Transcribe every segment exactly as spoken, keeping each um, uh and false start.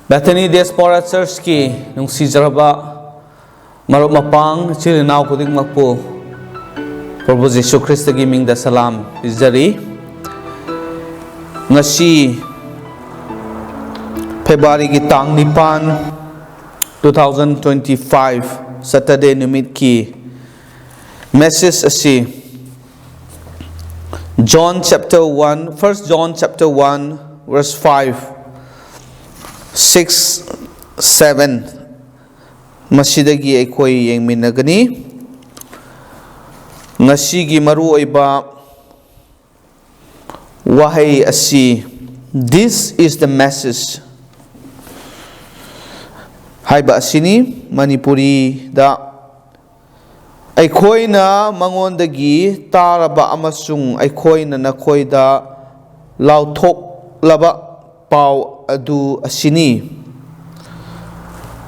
Bethany Diaspora Churchꯀꯤ ꯅꯨꯡꯁꯤꯖꯔꯕ ꯃꯔꯨꯞ ꯃꯄꯥꯡ, ꯏꯆꯤꯜ ꯏꯅꯥꯎ ꯈꯨꯗꯤꯡꯃꯛꯄꯨ ꯄ꯭ꯔꯚꯨ ꯖꯤꯁꯨ ꯈ꯭ꯔꯤꯁꯇꯒꯤ ꯃꯤꯡꯗ ꯁꯂꯥꯝ ꯄꯤꯖꯔꯤ꯫ ꯉꯁꯤ ꯐꯦꯕ꯭ꯔꯨꯋꯥꯔꯤꯒꯤ ꯇꯥꯡ ꯅꯤꯄꯥꯟ, two thousand twenty-five, Saturday ꯅꯨꯃꯤꯠꯀꯤ message ꯑꯁꯤ John chapter one, First John chapter one, verse five, six, seven, ꯃꯁꯤꯗꯒꯤ ꯑꯩꯈꯣꯏ ꯌꯦꯡꯃꯤꯟꯅꯒꯅꯤ꯫ ꯉꯁꯤꯒꯤ ꯃꯔꯨꯑꯣꯏꯕ ꯋꯥꯍꯩ ꯑꯁꯤ "This is the message" ꯍꯥꯏꯕ ꯑꯁꯤꯅꯤ꯫ ꯃꯅꯤꯄꯨꯔꯤꯗ, "ꯑꯩꯈꯣꯏꯅ ꯃꯉꯣꯟꯗꯒꯤ ꯇꯥꯔꯕ ꯑꯃꯁꯨꯡ ꯑꯩꯈꯣꯏꯅ ꯅꯈꯣꯏꯗ ꯂꯥꯎꯊꯣꯛꯂꯕ ꯄꯥꯎ ꯑꯗꯨ ꯑꯁꯤꯅꯤ,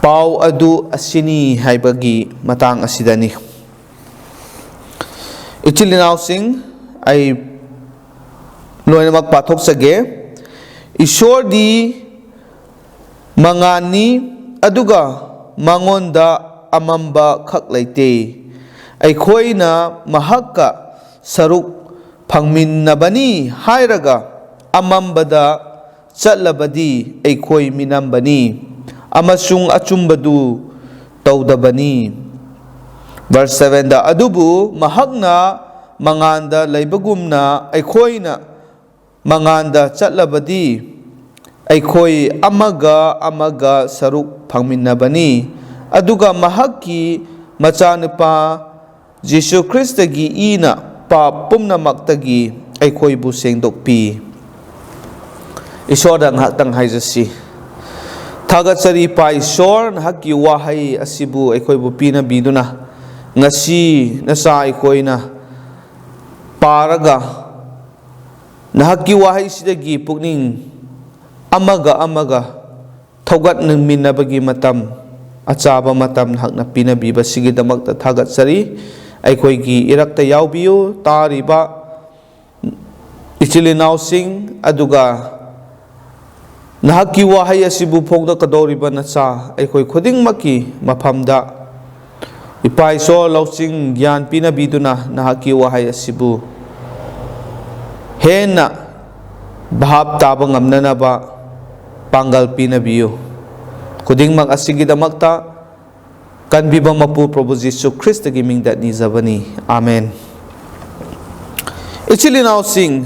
ꯄꯥꯎ ꯑꯗꯨ ꯑꯁꯤꯅꯤ" ꯍꯥꯏꯕꯒꯤ ꯃꯇꯥꯡ ꯑꯁꯤꯗꯅꯤ꯫ ꯏꯆꯤꯜ ꯏꯅꯥꯎꯁꯤꯡ, ꯑꯩ ꯂꯣꯏꯅꯃꯛ ꯄꯥꯊꯣꯛꯆꯒꯦ꯫ "ꯏꯁꯣꯔꯗꯤ ꯃꯉꯥꯜꯅꯤ, ꯑꯗꯨꯒ ꯃꯉꯣꯟꯗ ꯑꯃꯝꯕ ꯈꯛ ꯂꯩꯇꯦ꯫ ꯑꯩꯈꯣꯏꯅ ꯃꯍꯥꯛꯀ ꯁꯔꯨꯛ ꯐꯪꯃꯤꯟꯅꯕꯅꯤ ꯍꯥꯏꯔꯒ ꯑꯃꯝꯕꯗ ꯆꯠꯂꯕꯗꯤ ꯑꯩꯈꯣꯏ ꯃꯤꯅꯝꯕꯅꯤ ꯑꯃꯁꯨꯡ ꯑꯆꯨꯝꯕꯗꯨ ꯇꯧꯗꯕꯅꯤ"꯫ Verse sevenꯗ, "ꯑꯗꯨꯕꯨ ꯃꯍꯥꯛꯅ ꯃꯉꯥꯜꯗ ꯂꯩꯕꯒꯨꯝꯅ ꯑꯩꯈꯣꯏꯅ ꯃꯉꯥꯜꯗ ꯆꯠꯂꯕꯗꯤ ꯑꯩꯈꯣꯏ ꯑꯃꯒ ꯑꯃꯒ ꯁꯔꯨꯛ ꯐꯪꯃꯤꯟꯅꯕꯅꯤ, ꯑꯗꯨꯒ ꯃꯍꯥꯛꯀꯤ ꯃꯆꯥꯅꯨꯄꯥ ꯖꯤꯁꯨ ꯈ꯭ꯔꯤꯁꯇꯒꯤ ꯏꯅ ꯄꯥꯞ ꯄꯨꯝꯅꯃꯛꯇꯒꯤ ꯑꯩꯈꯣꯏꯕꯨ ꯁꯦꯡꯗꯣꯛꯄꯤ"꯫ ꯏꯁꯣꯔꯗ ꯉꯥꯏꯍꯥꯛꯇꯪ ꯍꯥꯏꯖꯁꯤ꯫ ꯊꯥꯒꯠꯆꯔꯤ, ꯏꯄꯥ ꯏꯁꯣꯔ, ꯅꯍꯥꯛꯀꯤ ꯋꯥꯍꯩ ꯑꯁꯤꯕꯨ ꯑꯩꯈꯣꯏꯕꯨ ꯄꯤꯅꯕꯤꯗꯨꯅ, ꯉꯁꯤ ꯅꯆꯥ ꯑꯩꯈꯣꯏꯅ ꯄꯥꯔꯒ, ꯅꯍꯥꯛꯀꯤ ꯋꯥꯍꯩꯁꯤꯗꯒꯤ ꯄꯨꯛꯅꯤꯡ ꯑꯃꯒ ꯑꯃꯒ ꯊꯧꯒꯠꯃꯤꯟꯅꯕꯒꯤ ꯃꯇꯝ, ꯑꯆꯥꯕ ꯃꯇꯝ ꯅꯍꯥꯛꯅ ꯄꯤꯅꯕꯤꯕꯁꯤꯒꯤꯗꯃꯛꯇ ꯊꯥꯒꯠꯆꯔꯤ꯫ ꯑꯩꯈꯣꯏꯒꯤ ꯏꯔꯛꯇ ꯌꯥꯎꯕꯤꯌꯨ, ꯇꯥꯔꯤꯕ ꯏꯆꯤꯜ ꯏꯅꯥꯎꯁꯤꯡ, ꯑꯗꯨꯒ ꯅꯍꯥꯛꯀꯤ ꯋꯥꯍꯩ ꯑꯁꯤꯕꯨ ꯐꯣꯡꯗꯣꯛꯀꯗꯧꯔꯤꯕ ꯅꯆꯥ ꯑꯩꯈꯣꯏ ꯈꯨꯗꯤꯡꯃꯛꯀꯤ ꯃꯐꯝꯗ, ꯏꯄꯥ ꯏꯁꯣꯔ, ꯂꯧꯁꯤꯡ ꯒ꯭ꯌꯥꯟ ꯄꯤꯅꯕꯤꯗꯨꯅ ꯅꯍꯥꯛꯀꯤ ꯋꯥꯍꯩ ꯑꯁꯤꯕꯨ ꯍꯦꯟꯅ ꯚꯥꯞ ꯇꯥꯕ ꯉꯝꯅꯅꯕ ꯄꯥꯡꯒꯜ ꯄꯤꯅꯕꯤꯌꯨ꯫ ꯈꯨꯗꯤꯡꯃꯛ ꯑꯁꯤꯒꯤꯗꯃꯛꯇ ꯀꯟꯕꯤꯕ ꯃꯄꯨ ꯄ꯭ꯔꯚꯨ ꯖꯤꯁꯨ ꯈ꯭ꯔꯤꯁꯇꯒꯤ ꯃꯤꯡꯗ ꯅꯤꯖꯕꯅꯤ꯫ ꯑꯥꯃꯦꯟ꯫ ꯏꯆꯤꯜ ꯏꯅꯥꯎꯁꯤꯡ,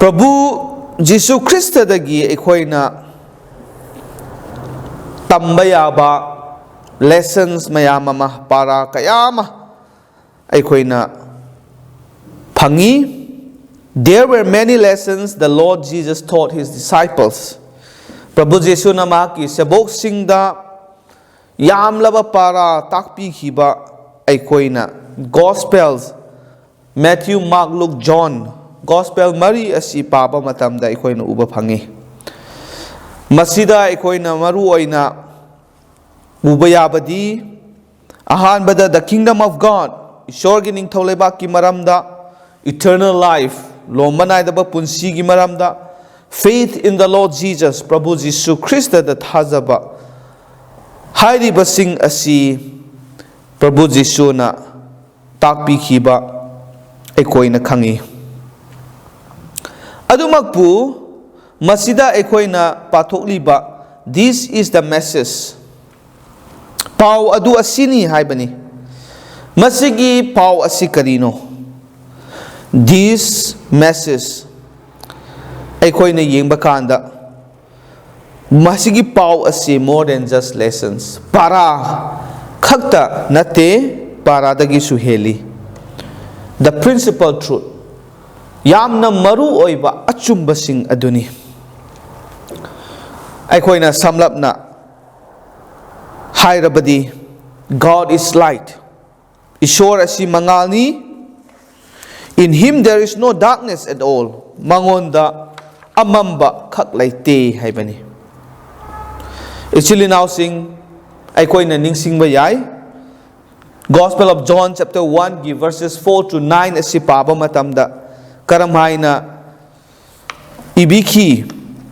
ꯄ꯭ꯔꯚꯨ ꯖꯤꯁꯨ ꯈ꯭ꯔꯤꯁꯇꯗꯒꯤ ꯑꯩꯈꯣꯏꯅ ꯇꯝꯕ ꯌꯥꯕ lessons ꯃꯌꯥꯝ ꯑꯃ, ꯄꯥꯔꯥ ꯀꯌꯥ ꯑꯃ ꯑꯩꯈꯣꯏꯅ ꯐꯪꯉꯤ꯫ There were many lessons the Lord Jesus taught his disciples. ꯄ꯭ꯔꯚꯨ ꯖꯤꯁꯨꯅ ꯃꯍꯥꯛꯀꯤ ꯁꯦꯕꯣꯛꯁꯤꯡꯗ ꯌꯥꯝꯂꯕ ꯄꯥꯔꯥ ꯇꯥꯛꯄꯤꯈꯤꯕ ꯑꯩꯈꯣꯏꯅ Gospels, Matthew, Mark, Luke, John, Gospel ꯃꯔꯤ ꯑꯁꯤ ꯄꯥꯕ ꯃꯇꯝꯗ ꯑꯩꯈꯣꯏꯅ ꯎꯕ ꯐꯪꯉꯤ꯫ ꯃꯁꯤꯗ ꯑꯩꯈꯣꯏꯅ ꯃꯔꯨ ꯑꯣꯏꯅ ꯎꯕ ꯌꯥꯕꯗꯤ, ꯑꯍꯥꯟꯕꯗ, the kingdom of God, ꯏꯁꯣꯔꯒꯤ ꯅꯤꯡꯊꯧ ꯂꯩꯕꯥꯛꯀꯤ ꯃꯔꯝꯗ, eternal life, ꯂꯣꯝꯕ ꯅꯥꯏꯗꯕ ꯄꯨꯟꯁꯤꯒꯤ ꯃꯔꯝꯗ, faith in the Lord Jesus, ꯄ꯭ꯔꯚꯨ ꯖꯤꯁꯨ ꯈ꯭ꯔꯤꯁꯇꯗ ꯊꯥꯖꯕ, ꯍꯥꯏꯔꯤꯕꯁꯤꯡ ꯑꯁꯤ ꯄ꯭ꯔꯚꯨ ꯖꯤꯁꯨꯅ ꯇꯥꯛꯄꯤꯈꯤꯕ ꯑꯩꯈꯣꯏꯅ ꯈꯪꯉꯤ꯫ ꯑꯗꯨꯃꯛꯄꯨ, ꯃꯁꯤꯗ ꯑꯩꯈꯣꯏꯅ ꯄꯥꯊꯣꯛꯂꯤꯕ, "This is the message", ꯄꯥꯎ ꯑꯗꯨ ꯑꯁꯤꯅꯤ ꯍꯥꯏꯕꯅꯤ꯫ ꯃꯁꯤꯒꯤ ꯄꯥꯎ ꯑꯁꯤ ꯀꯔꯤꯅꯣ? This message ꯑꯩꯈꯣꯏꯅ ꯌꯦꯡꯕ ꯀꯥꯟꯗ, ꯃꯁꯤꯒꯤ ꯄꯥꯎ ꯑꯁꯤ more than just lessons, para ꯈꯛꯇ ꯅꯠꯇꯦ, ꯄꯥꯔꯥꯗꯒꯤꯁꯨ ꯍꯦꯜꯂꯤ꯫ The principal truth, ꯌꯥꯝꯅ ꯃꯔꯨ ꯑꯣꯏꯕ ꯑꯆꯨꯝꯕꯁꯤꯡ ꯑꯗꯨꯅꯤ꯫ ꯑꯩꯈꯣꯏꯅ ꯁꯝꯂꯞꯅ ꯍꯥꯏꯔꯕꯗꯤ, God is light, ꯏꯁꯣꯔ ꯑꯁꯤ ꯃꯉꯥꯜꯅꯤ꯫ "In him there is no darkness at all", ꯃꯉꯣꯟꯗ ꯑꯃꯝꯕ ꯈꯛ ꯂꯩꯇꯦ ꯍꯥꯏꯕꯅꯤ꯫ ꯏꯆꯤꯜ ꯏꯅꯥꯎꯁꯤꯡ, ꯑꯩꯈꯣꯏꯅ ꯅꯤꯡꯁꯤꯡꯕ ꯌꯥꯏ, Gospel of John chapter one ꯒꯤ verses four to nine ꯑꯁꯤ ꯄꯥꯕ ꯃꯇꯝꯗ ꯀꯔꯝ ꯍꯥꯏꯅ ꯏꯕꯤꯈꯤ?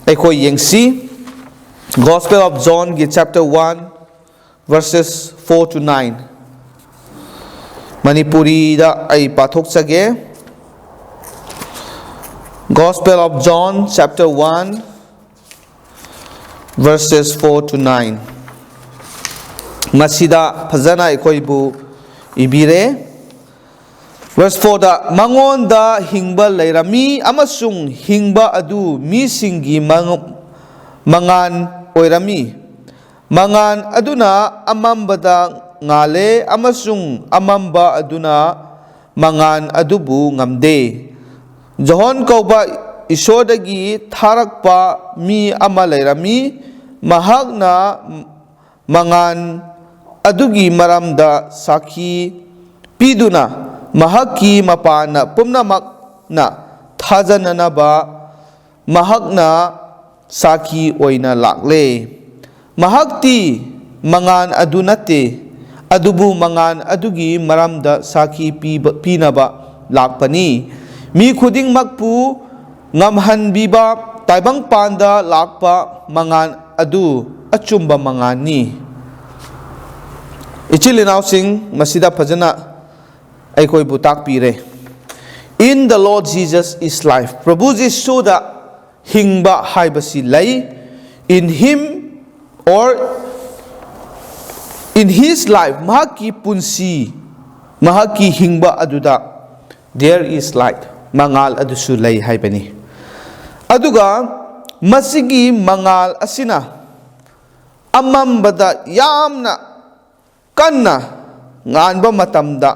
ꯑꯩꯈꯣꯏ ꯌꯦꯡꯁꯤ꯫ Gospel of Johnꯒꯤ chapter one, verses four to nine꯫ ꯃꯅꯤꯄꯨꯔꯤꯗ ꯑꯩ ꯄꯥꯊꯣꯛꯆꯒꯦ꯫ Gospel of John, chapter one, verses four to nine꯫ ꯃꯁꯤꯗ ꯐꯖꯅ ꯑꯩꯈꯣꯏꯕꯨ ꯏꯕꯤꯔꯦ꯫ Verse fourꯗ, "ꯃꯉꯣꯟꯗ ꯍꯤꯡꯕ ꯂꯩꯔꯝꯃꯤ, ꯑꯃꯁꯨꯡ ꯍꯤꯡꯕ ꯑꯗꯨ ꯃꯤꯁꯤꯡꯒꯤ ꯃꯉ-, ꯃꯉꯥꯜ ꯑꯣꯏꯔꯝꯃꯤ꯫ ꯃꯉꯥꯜ ꯑꯗꯨꯅ ꯑꯃꯝꯕꯗ ꯉꯥꯜꯂꯦ, ꯑꯃꯁꯨꯡ ꯑꯃꯝꯕ ꯑꯗꯨꯅ ꯃꯉꯥꯜ ꯑꯗꯨꯕꯨ ꯉꯝꯗꯦ꯫" ꯖꯣꯍꯟ ꯀꯧꯕ ꯏꯁꯣꯔꯗꯒꯤ ꯊꯥꯔꯛꯄ ꯃꯤ ꯑꯃ ꯂꯩꯔꯝꯃꯤ꯫ ꯃꯍꯥꯛꯅ ꯃꯉꯥꯜ ꯑꯗꯨꯒꯤ ꯃꯔꯝꯗ ꯁꯥꯈꯤ ꯄꯤꯗꯨꯅ, ꯃꯍꯥꯛꯀꯤ ꯃꯄꯥꯟꯅ ꯄꯨꯝꯅꯃꯛꯅ ꯊꯥꯖꯅꯅꯕ ꯃꯍꯥꯛꯅ ꯁꯥꯈꯤ ꯑꯣꯏꯅ ꯂꯥꯛꯂꯦ꯫ ꯃꯍꯥꯛꯇꯤ ꯃꯉꯥꯜ ꯑꯗꯨ ꯅꯠꯇꯦ, ꯑꯗꯨꯕꯨ ꯃꯉꯥꯜ ꯑꯗꯨꯒꯤ ꯃꯔꯝꯗ ꯁꯥꯈꯤ ꯄꯤꯕ, ꯄꯤꯅꯕ ꯂꯥꯛꯄꯅꯤ꯫ ꯃꯤ ꯈꯨꯗꯤꯡꯃꯛꯄꯨ ꯉꯝꯍꯟꯕꯤꯕ ꯇꯥꯏꯕꯪꯄꯥꯟꯗ ꯂꯥꯛꯄ ꯃꯉꯥꯜ ꯑꯗꯨ ꯑꯆꯨꯝꯕ ꯃꯉꯥꯜꯅꯤ꯫ ꯏꯆꯤꯜ ꯏꯅꯥꯎꯁꯤꯡ, ꯃꯁꯤꯗ ꯐꯖꯅ ꯑꯩꯈꯣꯏꯕꯨ ꯇꯥꯛꯄꯤꯔꯦ꯫ In the Lord Jesus is life꯫ ꯄ꯭ꯔꯚꯨ ꯖꯤꯁꯨꯗ ꯍꯤꯡꯕ ꯍꯥꯏꯕꯁꯤ ꯂꯩ꯫ In him, or in his life, ꯃꯍꯥꯛꯀꯤ ꯄꯨꯟꯁꯤ, ꯃꯍꯥꯛꯀꯤ ꯍꯤꯡꯕ ꯑꯗꯨꯗ, there is light, ꯃꯉꯥꯜ ꯑꯗꯨꯁꯨ ꯂꯩ ꯍꯥꯏꯕꯅꯤ꯫ ꯑꯗꯨꯒ ꯃꯁꯤꯒꯤ ꯃꯉꯥꯜ ꯑꯁꯤꯅ ꯑꯃꯝꯕꯗ ꯌꯥꯝꯅ ꯀꯟꯅ ꯉꯥꯟꯕ ꯃꯇꯝꯗ,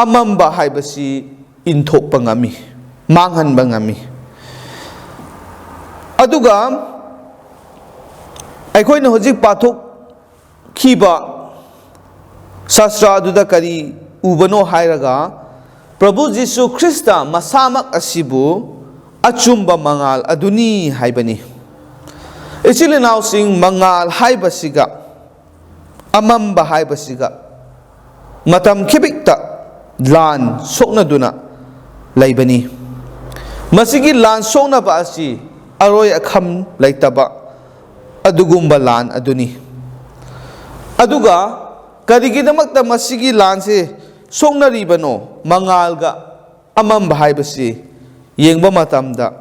ꯑꯃꯝꯕ ꯍꯥꯏꯕꯁꯤ ꯏꯟꯊꯣꯛꯄ ꯉꯝꯃꯤ, ꯃꯥꯡꯍꯟꯕ ꯉꯝꯃꯤ꯫ ꯑꯗꯨꯒ ꯑꯩꯈꯣꯏꯅ ꯍꯧꯖꯤꯛ ꯄꯥꯊꯣꯛꯈꯤꯕ ꯁꯥꯁꯇ꯭ꯔ ꯑꯗꯨꯗ ꯀꯔꯤ ꯎꯕꯅꯣ ꯍꯥꯏꯔꯒ, ꯄ꯭ꯔꯚꯨ ꯖꯤꯁꯨ ꯈ꯭ꯔꯤꯁꯇ ꯃꯁꯥꯃꯛ ꯑꯁꯤꯕꯨ ꯑꯆꯨꯝꯕ ꯃꯉꯥꯜ ꯑꯗꯨꯅꯤ ꯍꯥꯏꯕꯅꯤ꯫ ꯏꯆꯤꯜ ꯏꯅꯥꯎꯁꯤꯡ, ꯃꯉꯥꯜ ꯍꯥꯏꯕꯁꯤꯒ ꯑꯃꯝꯕ ꯍꯥꯏꯕꯁꯤꯒ ꯃꯇꯝ ꯈꯤꯕꯤꯛꯇ ꯂꯥꯟ ꯁꯣꯛꯅꯗꯨꯅ ꯂꯩꯕꯅꯤ꯫ ꯃꯁꯤꯒꯤ ꯂꯥꯟ ꯁꯣꯛꯅꯕ ꯑꯁꯤ ꯑꯔꯣꯏ ꯑꯈꯝ ꯂꯩꯇꯕ ꯑꯗꯨꯒꯨꯝꯕ ꯂꯥꯟ ꯑꯗꯨꯅꯤ꯫ ꯑꯗꯨꯒ ꯀꯔꯤꯒꯤꯗꯃꯛꯇ ꯃꯁꯤꯒꯤ ꯂꯥꯟꯁꯦ ꯁꯣꯛꯅꯔꯤꯕꯅꯣ? ꯃꯉꯥꯜꯒ ꯑꯃꯝꯕ ꯍꯥꯏꯕꯁꯤ ꯌꯦꯡꯕ ꯃꯇꯝꯗ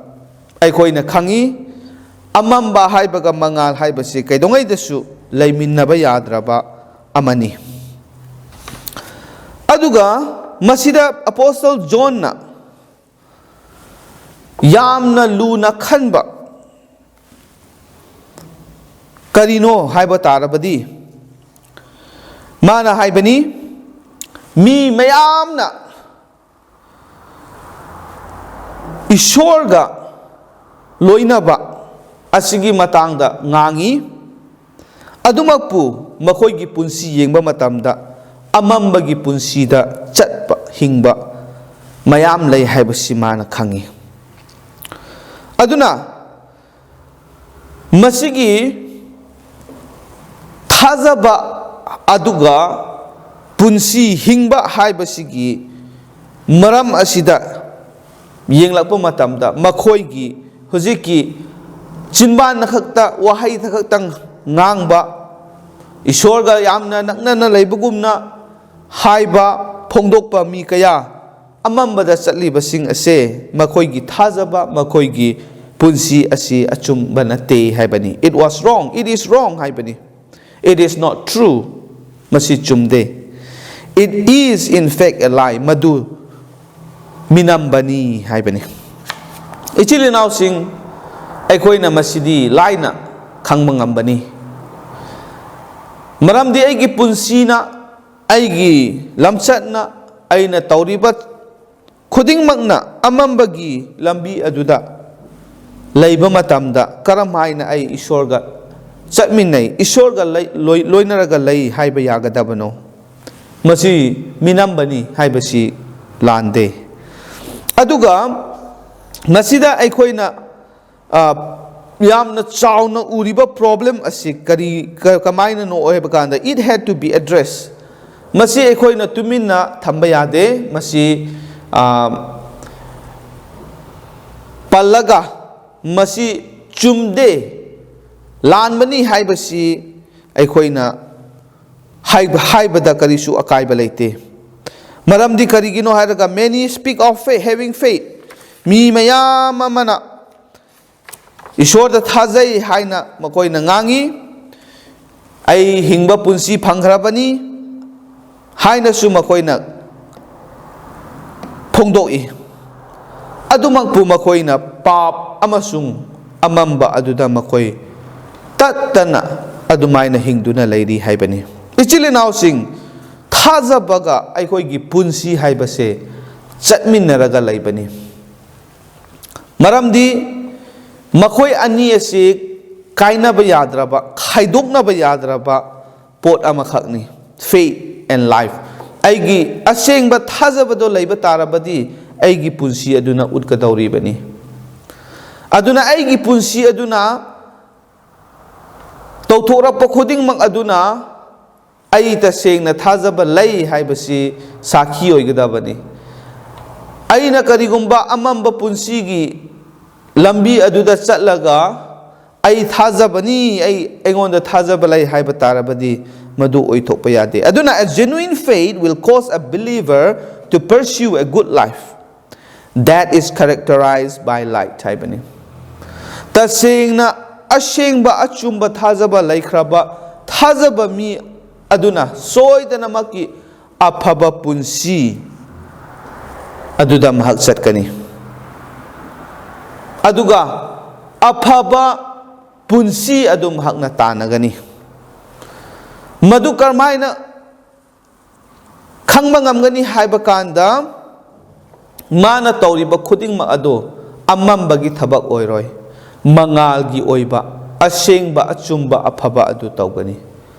ꯑꯩꯈꯣꯏꯅ ꯈꯪꯉꯤ, ꯑꯃꯝꯕ ꯍꯥꯏꯕꯒ ꯃꯉꯥꯜ ꯍꯥꯏꯕꯁꯤ ꯀꯩꯗꯧꯉꯩꯗꯁꯨ ꯂꯩꯃꯤꯟꯅꯕ ꯌꯥꯗ꯭ꯔꯕ ꯑꯃꯅꯤ꯫ ꯑꯗꯨꯒ ꯃꯁꯤꯗ ꯑꯄꯣꯁꯇꯜ ꯖꯣꯟꯅ ꯌꯥꯝꯅ ꯂꯨꯅ ꯈꯟꯕ ꯀꯔꯤꯅꯣ ꯍꯥꯏꯕ ꯇꯥꯔꯕꯗꯤ, ꯃꯥꯅ ꯍꯥꯏꯕꯅꯤ, ꯃꯤ ꯃꯌꯥꯝꯅ ꯏꯁꯣꯔꯒ ꯂꯣꯏꯅꯕ ꯑꯁꯤꯒꯤ ꯃꯇꯥꯡꯗ ꯉꯥꯡꯉꯤ꯫ ꯑꯗꯨꯃꯛꯄꯨ ꯃꯈꯣꯏꯒꯤ ꯄꯨꯟꯁꯤ ꯌꯦꯡꯕ ꯃꯇꯝꯗ ꯑꯃꯝꯕꯒꯤ ꯄꯨꯟꯁꯤꯗ ꯆꯠꯄ, ꯍꯤꯡꯕ ꯃꯌꯥꯝ ꯂꯩ ꯍꯥꯏꯕꯁꯤ ꯃꯥꯅ ꯈꯪꯉꯤ꯫ ꯑꯗꯨꯅ ꯃꯁꯤꯒꯤ ꯊꯥꯖꯕ ꯑꯗꯨꯒ ꯄꯨꯟꯁꯤ ꯍꯤꯡꯕ ꯍꯥꯏꯕꯁꯤꯒꯤ ꯃꯔꯝ ꯑꯁꯤꯗ ꯌꯦꯡꯂꯛꯄ ꯃꯇꯝꯗ, ꯃꯈꯣꯏꯒꯤ ꯍꯧꯖꯤꯛꯀꯤ ꯆꯤꯟꯕꯥꯟꯅ ꯈꯛꯇ, ꯋꯥꯍꯩꯗ ꯈꯛꯇꯪ ꯉꯥꯡꯕ, ꯏꯁꯣꯔꯒ ꯌꯥꯝꯅ ꯅꯛꯅꯅ ꯂꯩꯕꯒꯨꯝꯅ ꯍꯥꯏꯕ, ꯐꯣꯡꯗꯣꯛꯄ ꯃꯤ ꯀꯌꯥ ꯑꯃꯝꯕꯗ ꯆꯠꯂꯤꯕꯁꯤꯡ ꯑꯁꯦ ꯃꯈꯣꯏꯒꯤ ꯊꯥꯖꯕ, ꯃꯈꯣꯏꯒꯤ ꯄꯨꯟꯁꯤ ꯑꯁꯤ ꯑꯆꯨꯝꯕ ꯅꯠꯇꯦ ꯍꯥꯏꯕꯅꯤ꯫ It was wrong, it is wrong ꯍꯥꯏꯕꯅꯤ꯫ It is not true. ꯃꯁꯤ ꯆꯨꯝꯗꯦ꯫ It is in fact a lie. ꯃꯗꯨ ꯃꯤꯅꯝꯕꯅꯤ ꯍꯥꯏꯕꯅꯤ꯫ ꯏꯆꯤꯜ ꯏꯅꯥꯎꯁꯤꯡ, ꯑꯩꯈꯣꯏꯅ ꯃꯁꯤꯗꯤ ꯂꯥꯏꯅ ꯈꯪꯕ ꯉꯝꯕꯅꯤ꯫ ꯃꯔꯝꯗꯤ ꯑꯩꯒꯤ ꯄꯨꯟꯁꯤꯅ, ꯑꯩꯒꯤ ꯂꯝꯆꯠꯅ, ꯑꯩꯅ ꯇꯧꯔꯤꯕ ꯈꯨꯗꯤꯡꯃꯛꯅ ꯑꯃꯝꯕꯒꯤ ꯂꯝꯕꯤ ꯑꯗꯨꯗ ꯂꯩꯕ ꯃꯇꯝꯗ ꯀꯔꯝ ꯍꯥꯏꯅ ꯑꯩ ꯏꯁꯣꯔꯒ ꯆꯠꯃꯤꯟꯅꯩ, ꯏꯁꯣꯔꯒ ꯂꯩ-, ꯂꯣꯏ-, ꯂꯣꯏꯅꯔꯒ ꯂꯩ ꯍꯥꯏꯕ ꯌꯥꯒꯗꯕꯅꯣ? ꯃꯁꯤ ꯃꯤꯅꯝꯕꯅꯤ ꯍꯥꯏꯕꯁꯤ ꯂꯥꯟꯗꯦ꯫ ꯑꯗꯨꯒ ꯃꯁꯤꯗ ꯑꯩꯈꯣꯏꯅ, ꯑ, ꯌꯥꯝꯅ ꯆꯥꯎꯅ ꯎꯔꯤꯕ problem ꯑꯁꯤ ꯀꯔꯤ, ꯀ-, ꯀꯃꯥꯏꯅꯅꯣ ꯍꯥꯏꯕ ꯀꯥꯟꯗ, it had to be addressed. ꯃꯁꯤ ꯑꯩꯈꯣꯏꯅ ꯇꯨꯃꯤꯟꯅ ꯊꯝꯕ ꯌꯥꯗꯦ꯫ ꯃꯁꯤ, ꯑ, ꯄꯜꯂꯒ ꯃꯁꯤ ꯆꯨꯝꯗꯦ, ꯂꯥꯟꯕꯅꯤ ꯍꯥꯏꯕꯁꯤ ꯑꯩꯈꯣꯏꯅ ꯍꯥꯏꯕ, ꯍꯥꯏꯕꯗ ꯀꯔꯤꯁꯨ ꯑꯀꯥꯏꯕ ꯂꯩꯇꯦ꯫ ꯃꯔꯝꯗꯤ ꯀꯔꯤꯒꯤꯅꯣ ꯍꯥꯏꯔꯒ, many speak of faith, having faith, ꯃꯤ ꯃꯌꯥꯝ ꯑꯃꯅ ꯏꯁꯣꯔꯗ ꯊꯥꯖꯩ ꯍꯥꯏꯅ ꯃꯈꯣꯏꯅ ꯉꯥꯡꯉꯤ, "ꯑꯩ ꯍꯤꯡꯕ ꯄꯨꯟꯁꯤ ꯐꯪꯈ꯭ꯔꯕꯅꯤ" ꯍꯥꯏꯅꯁꯨ ꯃꯈꯣꯏꯅ ꯐꯣꯡꯗꯣꯛꯏ꯫ ꯑꯗꯨꯃꯛꯄꯨ ꯃꯈꯣꯏꯅ ꯄꯥꯞ ꯑꯃꯁꯨꯡ ꯑꯃꯝꯕ ꯑꯗꯨꯗ ꯃꯈꯣꯏ ꯇꯠꯇꯅ ꯑꯗꯨꯃꯥꯏꯅ ꯍꯤꯡꯗꯨꯅ ꯂꯩꯔꯤ ꯍꯥꯏꯕꯅꯤ꯫ ꯏꯆꯤꯜ ꯏꯅꯥꯎꯁꯤꯡ, ꯊꯥꯖꯕꯒ ꯑꯩꯈꯣꯏꯒꯤ ꯄꯨꯟꯁꯤ ꯍꯥꯏꯕꯁꯦ ꯆꯠꯃꯤꯟꯅꯔꯒ ꯂꯩꯕꯅꯤ꯫ ꯃꯔꯝꯗꯤ ꯃꯈꯣꯏ ꯑꯅꯤ ꯑꯁꯤ ꯀꯥꯏꯅꯕ ꯌꯥꯗ꯭ꯔꯕ, ꯈꯥꯏꯗꯣꯛꯅꯕ ꯌꯥꯗ꯭ꯔꯕ ꯄꯣꯠ ꯑꯃꯈꯛꯅꯤ, faith and life꯫ ꯑꯩꯒꯤ ꯑꯁꯦꯡꯕ ꯊꯥꯖꯕꯗꯣ ꯂꯩꯕ ꯇꯥꯔꯕꯗꯤ, ꯑꯩꯒꯤ ꯄꯨꯟꯁꯤ ꯑꯗꯨꯅ ꯎꯠꯀꯗꯧꯔꯤꯕꯅꯤ꯫ ꯑꯗꯨꯅ ꯑꯩꯒꯤ ꯄꯨꯟꯁꯤ ꯑꯗꯨꯅ ꯇꯧꯊꯣꯔꯛꯄ ꯈꯨꯗꯤꯡꯃꯛ ꯑꯗꯨꯅ ꯑꯩ ꯇꯁꯦꯡꯅ ꯊꯥꯖꯕ ꯂꯩ ꯍꯥꯏꯕꯁꯤ ꯁꯥꯈꯤ ꯑꯣꯏꯒꯗꯕꯅꯤ꯫ ꯑꯩꯅ ꯀꯔꯤꯒꯨꯝꯕ ꯑꯃꯝꯕ ꯄꯨꯟꯁꯤꯒꯤ ꯂꯝꯕꯤ ꯑꯗꯨꯗ ꯆꯠꯂꯒ, "ꯑꯩ ꯊꯥꯖꯕꯅꯤ, ꯑꯩ, ꯑꯩꯉꯣꯟꯗ ꯊꯥꯖꯕ ꯂꯩ" ꯍꯥꯏꯕ ꯇꯥꯔꯕꯗꯤ, ꯃꯗꯨ ꯑꯣꯏꯊꯣꯛꯄ ꯌꯥꯗꯦ꯫ ꯑꯗꯨꯅ, "A genuine faith will cause a believer to pursue a good life that is characterized by light" ꯍꯥꯏꯕꯅꯤ꯫ ꯇꯁꯦꯡꯅ ꯑꯁꯦꯡꯕ ꯑꯆꯨꯝꯕ ꯊꯥꯖꯕ ꯂꯩꯈ꯭ꯔꯕ ꯊꯥꯖꯕ ꯃꯤ ꯑꯗꯨꯅ ꯁꯣꯏꯗꯅꯃꯛꯀꯤ ꯑꯐꯕ ꯄꯨꯟꯁꯤ ꯑꯗꯨꯗ ꯃꯍꯥꯛ ꯆꯠꯀꯅꯤ꯫ ꯑꯗꯨꯒ ꯑꯐꯕ ꯄꯨꯟꯁꯤ ꯑꯗꯨ ꯃꯍꯥꯛꯅ ꯇꯥꯟꯅꯒꯅꯤ꯫ ꯃꯗꯨ ꯀꯔꯝꯍꯥꯏꯅ ꯈꯪꯕ ꯉꯝꯒꯅꯤ ꯍꯥꯏꯕ ꯀꯥꯟꯗ, ꯃꯥꯅ ꯇꯧꯔꯤꯕ ꯈꯨꯗꯤꯡꯃꯛ ꯑꯗꯨ ꯑꯃꯝꯕꯒꯤ ꯊꯕꯛ ꯑꯣꯏꯔꯣꯏ, ꯃꯉꯥꯜꯒꯤ ꯑꯣꯏꯕ, ꯑꯁꯦꯡꯕ, ꯑꯆꯨꯝꯕ, ꯑꯐꯕ ꯑꯗꯨ ꯇꯧꯒꯅꯤ꯫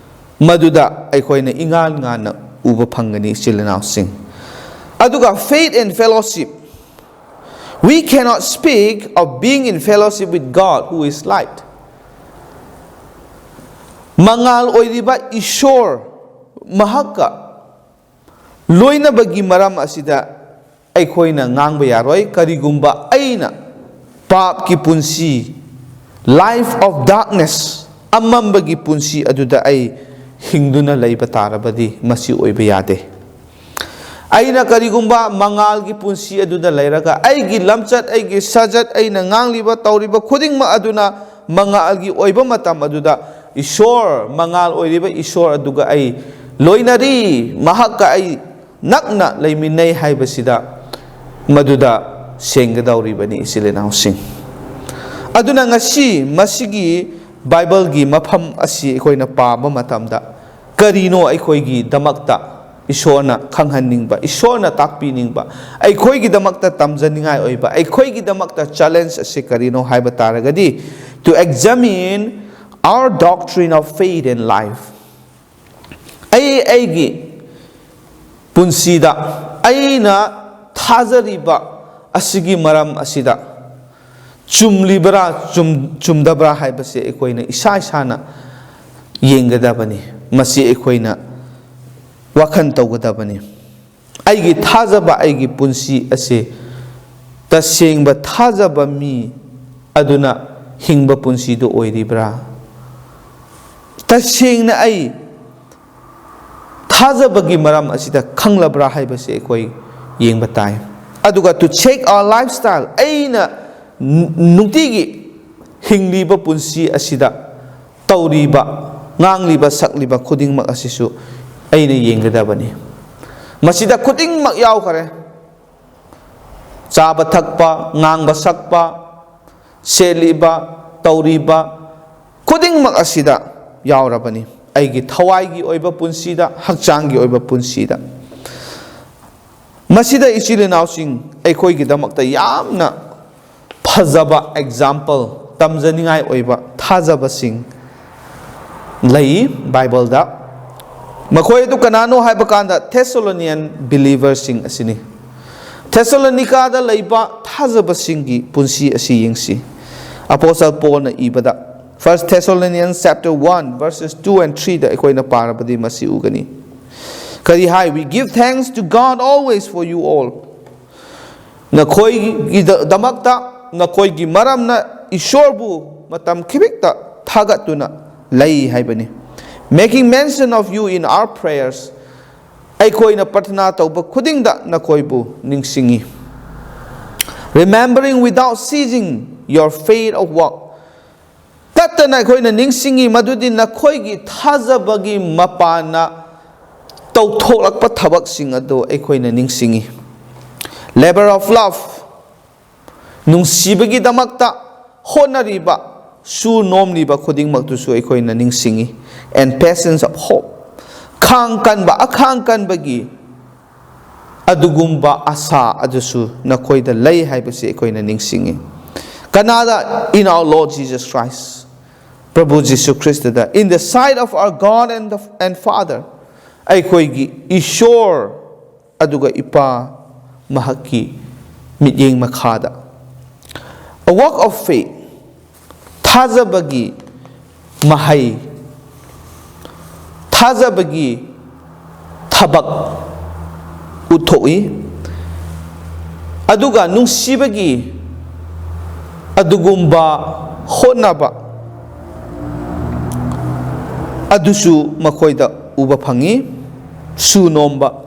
ꯃꯗꯨꯗ ꯑꯩꯈꯣꯏꯅ ꯏꯉꯥꯟ ꯉꯥꯟꯅ ꯎꯕ ꯐꯪꯒꯅꯤ, ꯏꯆꯤꯜ ꯏꯅꯥꯎꯁꯤꯡ꯫ ꯑꯗꯨꯒ faith and fellowship, we cannot speak of being in fellowship with God who is light. ꯃꯉꯥꯜ ꯑꯣꯏꯔꯤꯕ ꯏꯁꯣꯔ ꯃꯍꯥꯛꯀ ꯂꯣꯏꯅꯕꯒꯤ ꯃꯔꯝ ꯑꯁꯤꯗ ꯑꯩꯈꯣꯏꯅ ꯉꯥꯡꯕ ꯌꯥꯔꯣꯏ꯫ ꯀꯔꯤꯒꯨꯝꯕ ꯑꯩꯅ ꯄꯥꯞꯀꯤ ꯄꯨꯟꯁꯤ, life of darkness, ꯑꯃꯝꯕꯒꯤ ꯄꯨꯟꯁꯤ ꯑꯗꯨꯗ ꯑꯩ ꯍꯤꯡꯗꯨꯅ ꯂꯩꯕ ꯇꯥꯔꯕꯗꯤ, ꯃꯁꯤ ꯑꯣꯏꯕ ꯌꯥꯗꯦ꯫ ꯑꯩꯅ ꯀꯔꯤꯒꯨꯝꯕ ꯃꯉꯥꯜꯒꯤ ꯄꯨꯟꯁꯤ ꯑꯗꯨꯗ ꯂꯩꯔꯒ, ꯑꯩꯒꯤ ꯂꯝꯆꯠ, ꯑꯩꯒꯤ ꯁꯥꯖꯠ, ꯑꯩꯅ ꯉꯥꯡꯂꯤꯕ, ꯇꯧꯔꯤꯕ ꯈꯨꯗꯤꯡꯃꯛ ꯑꯗꯨꯅ ꯃꯉꯥꯜꯒꯤ ꯑꯣꯏꯕ ꯃꯇꯝ ꯑꯗꯨꯗ, ꯏꯁꯣꯔ, ꯃꯉꯥꯜ ꯑꯣꯏꯔꯤꯕ ꯏꯁꯣꯔ ꯑꯗꯨꯒ ꯑꯩ ꯂꯣꯏꯅꯔꯤ, ꯃꯍꯥꯛꯀ ꯑꯩ ꯅꯛꯅ ꯂꯩꯃꯤꯟꯅꯩ ꯍꯥꯏꯕꯁꯤꯗ, ꯃꯗꯨꯗ ꯁꯦꯡꯒꯗꯧꯔꯤꯕꯅꯤ, ꯏꯆꯤꯜ ꯏꯅꯥꯎꯁꯤꯡ꯫ ꯑꯗꯨꯅ ꯉꯁꯤ ꯃꯁꯤꯒꯤ ꯕꯥꯏꯕꯜꯒꯤ ꯃꯐꯝ ꯑꯁꯤ ꯑꯩꯈꯣꯏꯅ ꯄꯥꯕ ꯃꯇꯝꯗ, ꯀꯔꯤꯅꯣ ꯑꯩꯈꯣꯏꯒꯤꯗꯃꯛꯇ ꯏꯁꯣꯔꯅ ꯈꯪꯍꯟꯅꯤꯡꯕ, ꯏꯁꯣꯔꯅ ꯇꯥꯛꯄꯤꯅꯤꯡꯕ, ꯑꯩꯈꯣꯏꯒꯤꯗꯃꯛꯇ ꯇꯝꯖꯅꯤꯡꯉꯥꯏ ꯑꯣꯏꯕ, ꯑꯩꯈꯣꯏꯒꯤꯗꯃꯛꯇ challenge ꯑꯁꯤ ꯀꯔꯤꯅꯣ ꯍꯥꯏꯕ ꯇꯥꯔꯒꯗꯤ, to examine our doctrine of faith and life꯫ ꯑꯩ ꯑꯩꯒꯤ ꯄꯨꯟꯁꯤꯗ, ꯑꯩꯅ ꯊꯥꯖꯔꯤꯕ ꯑꯁꯤꯒꯤ ꯃꯔꯝ ꯑꯁꯤꯗ ꯆꯨꯝꯂꯤꯕ꯭ꯔꯥ, ꯆꯨꯝ-, ꯆꯨꯝꯗꯕ꯭ꯔꯥ ꯍꯥꯏꯕꯁꯦ ꯑꯩꯈꯣꯏꯅ ꯏꯁꯥ ꯏꯁꯥꯅ ꯌꯦꯡꯒꯗꯕꯅꯤ꯫ ꯃꯁꯤ ꯑꯩꯈꯣꯏꯅ ꯋꯥꯈꯜ ꯇꯧꯒꯗꯕꯅꯤ꯫ ꯑꯩꯒꯤ ꯊꯥꯖꯕ, ꯑꯩꯒꯤ ꯄꯨꯟꯁꯤ ꯑꯁꯤ ꯇꯁꯦꯡꯕ ꯊꯥꯖꯕ ꯃꯤ ꯑꯗꯨꯅ ꯍꯤꯡꯕ ꯄꯨꯟꯁꯤꯗꯨ ꯑꯣꯏꯔꯤꯕ꯭ꯔꯥ? ꯇꯁꯦꯡꯅ ꯑꯩ ꯊꯥꯖꯕꯒꯤ ꯃꯔꯝ ꯑꯁꯤꯗ ꯈꯪꯂꯕ꯭ꯔꯥ ꯍꯥꯏꯕꯁꯤ ꯑꯩꯈꯣꯏ ꯌꯦꯡꯕ ꯇꯥꯏ꯫ ꯑꯗꯨꯒ to check our lifestyle, ꯑꯩꯅ ꯅꯨꯡꯇꯤꯒꯤ ꯍꯤꯡꯂꯤꯕ ꯄꯨꯟꯁꯤ ꯑꯁꯤꯗ ꯇꯧꯔꯤꯕ, ꯉꯥꯡꯂꯤꯕ, ꯁꯛꯂꯤꯕ ꯈꯨꯗꯤꯡꯃꯛ ꯑꯁꯤꯁꯨ ꯑꯩꯅ ꯌꯦꯡꯒꯗꯕꯅꯤ꯫ ꯃꯁꯤꯗ ꯈꯨꯗꯤꯡꯃꯛ ꯌꯥꯎꯈ꯭ꯔꯦ꯫ ꯆꯥꯕ ꯊꯛꯄ, ꯉꯥꯡꯕ ꯁꯛꯄ, ꯁꯦꯠꯂꯤꯕ, ꯇꯧꯔꯤꯕ ꯈꯨꯗꯤꯡꯃꯛ ꯑꯁꯤꯗ ꯌꯥꯎꯔꯕꯅꯤ꯫ ꯑꯩꯒꯤ ꯊꯋꯥꯏꯒꯤ ꯑꯣꯏꯕ ꯄꯨꯟꯁꯤꯗ, ꯍꯛꯆꯥꯡꯒꯤ ꯑꯣꯏꯕ ꯄꯨꯟꯁꯤꯗ꯫ ꯃꯁꯤꯗ, ꯏꯆꯤꯜ ꯏꯅꯥꯎꯁꯤꯡ, ꯑꯩꯈꯣꯏꯒꯤꯗꯃꯛꯇ ꯌꯥꯝꯅ ꯐꯖꯕ example, ꯇꯝꯖꯅꯤꯡꯉꯥꯏ ꯑꯣꯏꯕ ꯊꯥꯖꯕꯁꯤꯡ ꯂꯩ ꯕꯥꯏꯕꯜꯗ꯫ ꯃꯈꯣꯏ ꯑꯗꯨ ꯀꯅꯥꯅꯣ ꯍꯥꯏꯕ ꯀꯥꯟꯗ, Thessalonian believerꯁꯤꯡ ꯑꯁꯤꯅꯤ꯫ ꯊꯦꯁꯥꯂꯣꯅꯤꯀꯥꯗ ꯂꯩꯕ ꯊꯥꯖꯕꯁꯤꯡꯒꯤ ꯄꯨꯟꯁꯤ ꯑꯁꯤ ꯌꯦꯡꯁꯤ꯫ ꯑꯄꯣꯁꯇꯜ ꯄꯣꯜꯅ ꯏꯕꯗ, First Thessalonians chapter one, verses two and threeꯗ ꯑꯩꯈꯣꯏꯅ ꯄꯥꯔꯕꯗꯤ ꯃꯁꯤ ꯎꯒꯅꯤ꯫ ꯀꯔꯤ ꯍꯥꯏ? "We give thanks to God always for you all." ꯅꯈꯣꯏꯒꯤꯗꯃꯛꯇ ꯅꯈꯣꯏꯒꯤ ꯃꯔꯝꯅ ꯏꯁꯣꯔꯕꯨ ꯃꯇꯝ ꯈꯤꯕꯤꯛꯇ ꯊꯥꯒꯠꯇꯨꯅ ꯂꯩ ꯍꯥꯏꯕꯅꯤ꯫ Making mention of you in our prayers, ꯑꯩꯈꯣꯏꯅ ꯄ꯭ꯔꯊꯅꯥ ꯇꯧꯕ ꯈꯨꯗꯤꯡꯗ ꯅꯈꯣꯏꯕꯨ ꯅꯤꯡꯁꯤꯡꯏ꯫ Remembering without ceasing your faith of work, ꯇꯠꯇꯅ ꯑꯩꯈꯣꯏꯅ ꯅꯤꯡꯁꯤꯡꯏ ꯃꯗꯨꯗꯤ ꯅꯈꯣꯏꯒꯤ ꯊꯥꯖꯕꯒꯤ ꯃꯄꯥꯟꯅ ꯇꯧꯊꯣꯛꯂꯛꯄ ꯊꯕꯛꯁꯤꯡ ꯑꯗꯨ ꯑꯩꯈꯣꯏꯅ ꯅꯤꯡꯁꯤꯡꯏ꯫ Labor of love, ꯅꯨꯡꯁꯤꯕꯒꯤꯗꯃꯛꯇ ꯍꯣꯠꯅꯔꯤꯕ, ꯁꯨ ꯅꯣꯝꯂꯤꯕ ꯈꯨꯗꯤꯡꯃꯛꯇꯨꯁꯨ ꯑꯩꯈꯣꯏꯅ ꯅꯤꯡꯁꯤꯡꯏ꯫ And patience of hope, ꯈꯥꯡ ꯀꯟꯕ, ꯑꯈꯥꯡ ꯀꯟꯕꯒꯤ ꯑꯗꯨꯒꯨꯝꯕ ꯑꯁꯥ ꯑꯗꯨꯁꯨ ꯅꯈꯣꯏꯗ ꯂꯩ ꯍꯥꯏꯕꯁꯤ ꯑꯩꯈꯣꯏꯅ ꯅꯤꯡꯁꯤꯡꯏ꯫ ꯀꯅꯥꯗ? In our Lord Jesus Christ, ꯄ꯭ꯔꯚꯨ Jesus ꯈ꯭ꯔꯤꯁꯇꯗ꯫ In the sight of our God and, the, and Father, ꯑꯩꯈꯣꯏꯒꯤ ꯏꯁꯣꯔ ꯑꯗꯨꯒ ꯏꯄꯥ ꯃꯍꯥꯛꯀꯤ ꯃꯤꯠꯌꯦꯡ ꯃꯈꯥꯗ꯫ A work of faith, ꯊꯥꯖꯕꯒꯤ ꯃꯍꯩ, ꯊꯥꯖꯕꯒꯤ ꯊꯕꯛ ꯎꯠꯊꯣꯛꯏ꯫ ꯑꯗꯨꯒ ꯅꯨꯡꯁꯤꯕꯒꯤ ꯑꯗꯨꯒꯨꯝꯕ ꯍꯣꯠꯅꯕ ꯑꯗꯨꯁꯨ ꯃꯈꯣꯏꯗ ꯎꯕ ꯐꯪꯏ꯫ ꯁꯨ ꯅꯣꯝꯕ,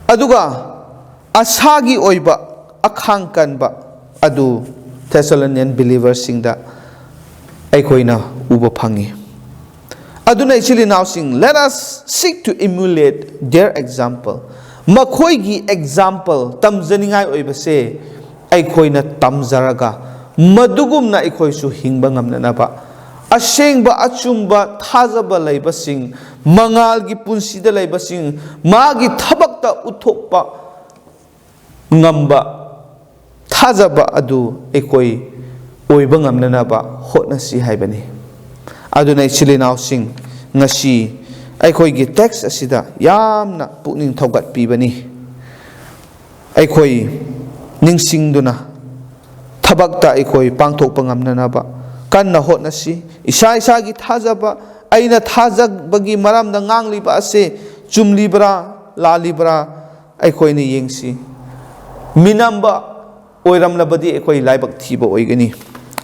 ꯑꯗꯨꯒ ꯑꯁꯥꯒꯤ ꯑꯣꯏꯕ ꯑꯈꯥꯡ ꯀꯟꯕ ꯑꯗꯨ Thessalonian believerꯁꯤꯡꯗ ꯑꯩꯈꯣꯏꯅ ꯎꯕ ꯐꯪꯏ꯫ ꯑꯗꯨꯅ ꯏꯆꯤꯜ ꯏꯅꯥꯎꯁꯤꯡ, let us seek to emulate their example. ꯃꯈꯣꯏꯒꯤ example ꯇꯝꯖꯅꯤꯡꯉꯥꯏ ꯑꯣꯏꯕꯁꯦ ꯑꯩꯈꯣꯏꯅ ꯇꯝꯖꯔꯒ ꯃꯗꯨꯒꯨꯝꯅ ꯑꯩꯈꯣꯏꯁꯨ ꯍꯤꯡꯕ ꯉꯝꯅꯅꯕ, ꯑꯁꯦꯡꯕ ꯑꯆꯨꯝꯕ ꯊꯥꯖꯕ ꯂꯩꯕꯁꯤꯡ, ꯃꯉꯥꯜꯒꯤ ꯄꯨꯟꯁꯤꯗ ꯂꯩꯕꯁꯤꯡ, ꯃꯥꯒꯤ ꯊꯕꯛꯇ ꯎꯠꯊꯣꯛꯄ ꯉꯝꯕ ꯊꯥꯖꯕ ꯑꯗꯨ ꯑꯩꯈꯣꯏ ꯑꯣꯏꯕ ꯉꯝꯅꯅꯕ ꯍꯣꯠꯅꯁꯤ ꯍꯥꯏꯕꯅꯤ꯫ ꯑꯗꯨꯅ ꯏꯆꯤꯜ ꯏꯅꯥꯎꯁꯤꯡ, ꯉꯁꯤ ꯑꯩꯈꯣꯏꯒꯤ text ꯑꯁꯤꯗ ꯌꯥꯝꯅ ꯄꯨꯛꯅꯤꯡ ꯊꯧꯒꯠꯄꯤꯕꯅꯤ꯫ ꯑꯩꯈꯣꯏ ꯅꯤꯡꯁꯤꯡꯗꯨꯅ ꯊꯕꯛꯇ ꯑꯩꯈꯣꯏ ꯄꯥꯡꯊꯣꯛꯄ ꯉꯝꯅꯅꯕ ꯀꯟꯅ ꯍꯣꯠꯅꯁꯤ꯫ ꯏꯁꯥ ꯏꯁꯥꯒꯤ ꯊꯥꯖꯕ, ꯑꯩꯅ ꯊꯥꯖꯕꯒꯤ ꯃꯔꯝꯗ ꯉꯥꯡꯂꯤꯕ ꯑꯁꯦ ꯆꯨꯝꯂꯤꯕ꯭ꯔꯥ, ꯂꯥꯜꯂꯤꯕ꯭ꯔꯥ, ꯑꯩꯈꯣꯏꯅ ꯌꯦꯡꯁꯤ꯫ ꯃꯤꯅꯝꯕ ꯑꯣꯏꯔꯝꯂꯕꯗꯤ ꯑꯩꯈꯣꯏ ꯂꯥꯏꯕꯛ ꯊꯤꯕ ꯑꯣꯏꯒꯅꯤ꯫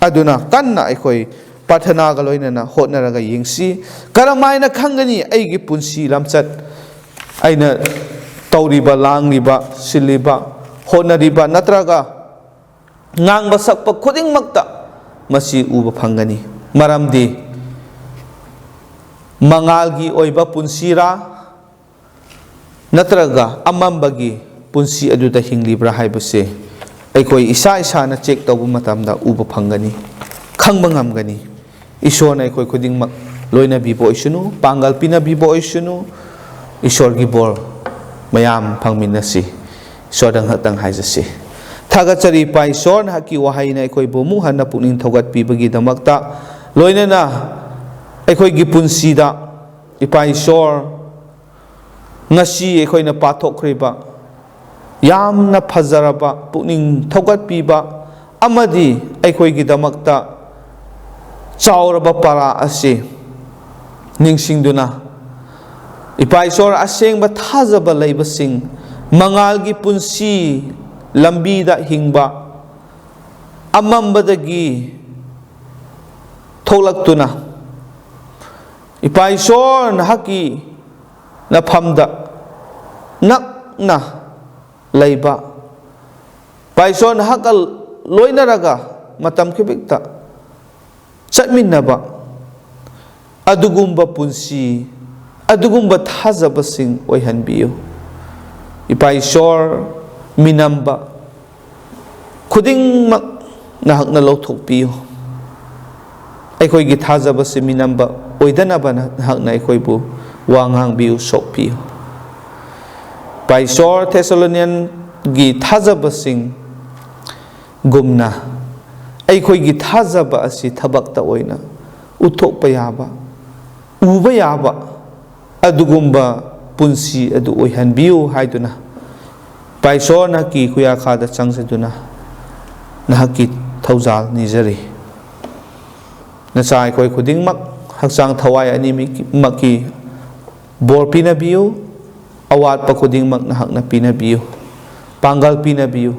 ꯑꯗꯨꯅ ꯀꯟꯅ ꯑꯩꯈꯣꯏ ꯄ꯭ꯔꯥꯊꯅꯥꯒ ꯂꯣꯏꯅꯅ ꯍꯣꯠꯅꯔꯒ ꯌꯦꯡꯁꯤ꯫ ꯀꯔꯝꯍꯥꯏꯅ ꯈꯪꯒꯅꯤ ꯑꯩꯒꯤ ꯄꯨꯟꯁꯤ ꯂꯝꯆꯠ, ꯑꯩꯅ ꯇꯧꯔꯤꯕ, ꯂꯥꯡꯂꯤꯕ, ꯁꯤꯜꯂꯤꯕ, ꯍꯣꯠꯅꯔꯤꯕ ꯅꯠꯇ꯭ꯔꯒ ꯉꯥꯡꯕ ꯁꯛꯄ ꯈꯨꯗꯤꯡꯃꯛꯇ ꯃꯁꯤ ꯎꯕ ꯐꯪꯒꯅꯤ꯫ ꯃꯔꯝꯗꯤ ꯃꯉꯥꯜꯒꯤ ꯑꯣꯏꯕ ꯄꯨꯟꯁꯤꯔꯥ, ꯅꯠꯇ꯭ꯔꯒ ꯑꯃꯝꯕꯒꯤ ꯄꯨꯟꯁꯤ ꯑꯗꯨꯗ ꯍꯤꯡꯂꯤꯕ꯭ꯔꯥ ꯍꯥꯏꯕꯁꯦ ꯑꯩꯈꯣꯏ ꯏꯁꯥ ꯏꯁꯥꯅ ꯆꯦꯛ ꯇꯧꯕ ꯃꯇꯝꯗ ꯎꯕ ꯐꯪꯒꯅꯤ, ꯈꯪꯕ ꯉꯝꯒꯅꯤ꯫ ꯏꯁꯣꯔꯅ ꯑꯩꯈꯣꯏ ꯈꯨꯗꯤꯡꯃꯛ ꯂꯣꯏꯅꯕꯤꯕ ꯑꯣꯏꯁꯅꯨ, ꯄꯥꯡꯒꯜ ꯄꯤꯅꯕꯤꯕ ꯑꯣꯏꯁꯅꯨ꯫ ꯏꯁꯣꯔꯒꯤ ꯕꯣꯔ ꯃꯌꯥꯝ ꯐꯪꯃꯤꯟꯅꯁꯤ꯫ ꯏꯁꯣꯔꯗ ꯉꯥꯛꯇꯪ ꯍꯥꯏꯖꯁꯤ꯫ ꯊꯥꯒꯠꯆꯔꯤ ꯏꯄꯥ ꯏꯁꯣꯔ, ꯅꯍꯥꯛꯀꯤ ꯋꯥꯍꯩꯅ ꯑꯩꯈꯣꯏꯕꯨ ꯑꯃꯨꯛ ꯍꯟꯅ ꯄꯨꯛꯅꯤꯡ ꯊꯧꯒꯠꯄꯤꯕꯒꯤꯗꯃꯛꯇ, ꯂꯣꯏꯅꯅ ꯑꯩꯈꯣꯏꯒꯤ ꯄꯨꯟꯁꯤꯗ ꯏꯄꯥ ꯏꯁꯣꯔ, ꯉꯁꯤ ꯑꯩꯈꯣꯏꯅ ꯄꯥꯊꯣꯛꯈ꯭ꯔꯤꯕ ꯌꯥꯝꯅ ꯐꯖꯔꯕ, ꯄꯨꯛꯅꯤꯡ ꯊꯧꯒꯠꯄꯤꯕ ꯑꯃꯗꯤ ꯑꯩꯈꯣꯏꯒꯤꯗꯃꯛꯇ ꯆꯥꯎꯔꯕ ꯄꯔꯥ ꯑꯁꯤ ꯅꯤꯡꯁꯤꯡꯗꯨꯅ, ꯏꯄꯥ ꯏꯁꯣꯔ, ꯑꯁꯦꯡꯕ ꯊꯥꯖꯕ ꯂꯩꯕꯁꯤꯡ, ꯃꯉꯥꯜꯒꯤ ꯄꯨꯟꯁꯤ ꯂꯝꯕꯤꯗ ꯍꯤꯡꯕ, ꯑꯃꯝꯕꯗꯒꯤ ꯊꯣꯛꯂꯛꯇꯨꯅ, ꯏꯄꯥ ꯏꯁꯣꯔ, ꯅꯍꯥꯛꯀꯤ ꯅꯐꯝꯗ ꯅꯛꯅ ꯂꯩꯕ, ꯏꯄꯥ ꯏꯁꯣꯔ, ꯅꯍꯥꯛꯀ ꯂꯣꯏꯅꯔꯒ ꯃꯇꯝ ꯈꯨꯗꯤꯡꯃꯛꯇ ꯆꯠꯃꯤꯟꯅꯕ, ꯑꯗꯨꯒꯨꯝꯕ ꯄꯨꯟꯁꯤ, ꯑꯗꯨꯒꯨꯝꯕ ꯊꯥꯖꯕꯁꯤꯡ ꯑꯣꯏꯍꯟꯕꯤꯌꯨ꯫ ꯏꯄꯥ ꯏꯁꯣꯔ, ꯃꯤꯅꯝꯕ ꯈꯨꯗꯤꯡꯃꯛ ꯅꯍꯥꯛꯅ ꯂꯧꯊꯣꯛꯄꯤꯌꯨ꯫ ꯑꯩꯈꯣꯏꯒꯤ ꯊꯥꯖꯕꯁꯤ ꯃꯤꯅꯝꯕ ꯑꯣꯏꯗꯅꯕ ꯅꯍꯥꯛꯅ ꯑꯩꯈꯣꯏꯕꯨ ꯋꯥ ꯉꯥꯡꯕꯤꯌꯨ, ꯁꯣꯛꯄꯤꯌꯨ꯫ ꯏꯄꯥ ꯏꯁꯣꯔ, ꯊꯦꯁꯥꯂꯣꯅꯤꯌꯟꯒꯤ ꯊꯥꯖꯕꯁꯤꯡ ꯒꯨꯝꯅ ꯑꯩꯈꯣꯏꯒꯤ ꯊꯥꯖꯕ ꯑꯁꯤ ꯊꯕꯛꯇ ꯑꯣꯏꯅ ꯎꯠꯊꯣꯛꯄ ꯌꯥꯕ, ꯎꯕ ꯌꯥꯕ ꯑꯗꯨꯒꯨꯝꯕ ꯄꯨꯟꯁꯤ ꯑꯗꯨ ꯑꯣꯏꯍꯟꯕꯤꯌꯨ ꯍꯥꯏꯗꯨꯅ, ꯏꯄꯥ ꯏꯁꯣꯔ, ꯅꯍꯥꯛꯀꯤ ꯈꯨꯌꯥꯈꯥꯗ ꯆꯪꯖꯗꯨꯅ ꯅꯍꯥꯛꯀꯤ ꯊꯧꯖꯥꯜ ꯅꯤꯖꯔꯤ꯫ ꯅꯆꯥ ꯑꯩꯈꯣꯏ ꯈꯨꯗꯤꯡꯃꯛ ꯍꯛꯆꯥꯡ ꯊꯋꯥꯏ ꯑꯅꯤꯃꯛꯀꯤ ꯕꯣꯔ ꯄꯤꯅꯕꯤꯌꯨ꯫ ꯑꯋꯥꯠꯄ ꯈꯨꯗꯤꯡꯃꯛ ꯅꯍꯥꯛꯅ ꯄꯤꯅꯕꯤꯌꯨ, ꯄꯥꯡꯒꯜ ꯄꯤꯅꯕꯤꯌꯨ꯫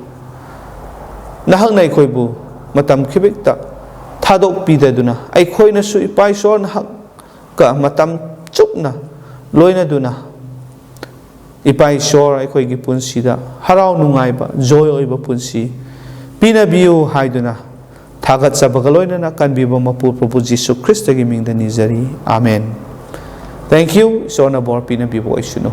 ꯅꯍꯥꯛꯅ ꯑꯩꯈꯣꯏꯕꯨ ꯃꯇꯝ ꯈꯤꯕꯤꯛꯇ ꯊꯥꯗꯣꯛꯄꯤꯗꯗꯨꯅ, ꯑꯩꯈꯣꯏꯅꯁꯨ ꯏꯄꯥ ꯏꯁꯣꯔ ꯅꯍꯥꯛꯀ ꯃꯇꯝ ꯆꯨꯞꯅ ꯂꯣꯏꯅꯗꯨꯅ, ꯏꯄꯥ ꯏꯁꯣꯔ ꯑꯩꯈꯣꯏꯒꯤ ꯄꯨꯟꯁꯤꯗ ꯍꯔꯥꯎ ꯅꯨꯡꯉꯥꯏꯕ, ꯖꯣꯏ ꯑꯣꯏꯕ ꯄꯨꯟꯁꯤ ꯄꯤꯅꯕꯤꯌꯨ ꯍꯥꯏꯗꯨꯅ ꯊꯥꯒꯠꯆꯕꯒ ꯂꯣꯏꯅꯅ ꯀꯟꯕꯤꯕ ꯃꯄꯨ ꯄ꯭ꯔꯚꯨ ꯖꯤꯁꯨ ꯈ꯭ꯔꯤꯁꯇꯒꯤ ꯃꯤꯡꯗ ꯅꯤꯖꯔꯤ꯫ ꯑꯥꯃꯦꯟ꯫ Thank you꯫ ꯏꯁꯣꯔꯅ ꯕꯣꯔ ꯄꯤꯅꯕꯤꯕ ꯑꯣꯏꯁꯅꯨ꯫